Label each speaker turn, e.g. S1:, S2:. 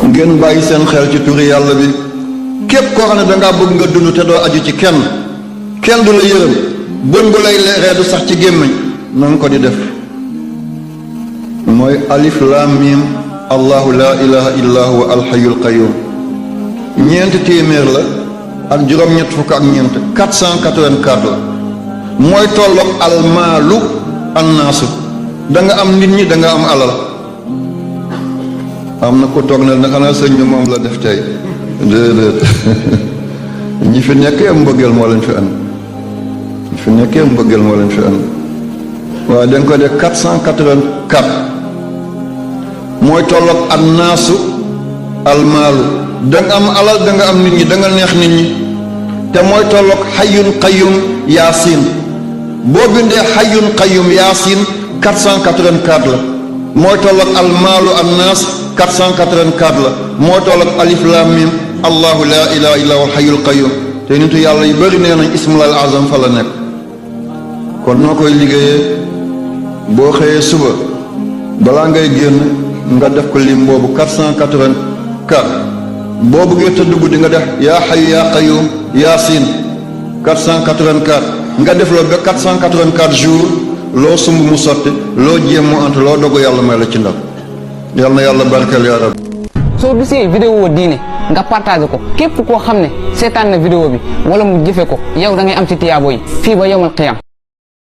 S1: ngeen bàyyi seen xel ci turi yàlla bi. képp koo xam ne dangaa bëgg nga dund te doo aju ci kenn du la yërëm bën bu lay leeree du sax ci gémmiñ na nga ko di def mooy alif lam mim allahu la ilaha illa huwa alxayul qayyum ñeenti téeméer la ak juróom-ñett fukk ak ñeent 484 la mooy tolloog almaalu annaasu da nga am nit ñi da nga am alal am na ko toog na ne xanaa sëñ bi moom la def tey déedéet ñi fi nekkee mbëggeel moo leen fi andi ñi fi nekkee mbëggeel moo leen fi andi waaye dañ ko def 484 mooy tolloog annaasu almaalu da nga am alal da nga am nit ñi da nga neex nit ñi te mooy tolloog xayyun qayyum yaasin boo bindee xayyun qayyum yaasin 484 la mooy tolloog almaalu annaas 484 la moo tolloog alif lam mim allahu la ilaha illa huwa alxayul qayyum te nitu yàlla yu bëri nee nañ ismul azam fa la nekk kon noo koy liggéeyee boo xëyee suba balaa ngay génn nga def ko lim boobu 484 boo bëggee tëdd guddi nga def yaa xayu yaa qayyum yaasin 484 nga def la ba 484 jours loo sumb mu sotti loo jéem mu ant loo dogu yàlla may la ci ndam yàlla na yàlla barkeel yaa rabbi.
S2: soo gisee vidéo diine nga partagé ko képp koo xam ne seetaan na vidéo bi wala mu jëfe ko yow da ngay am ci tiyaabo yi fii ba yawmal qiyaam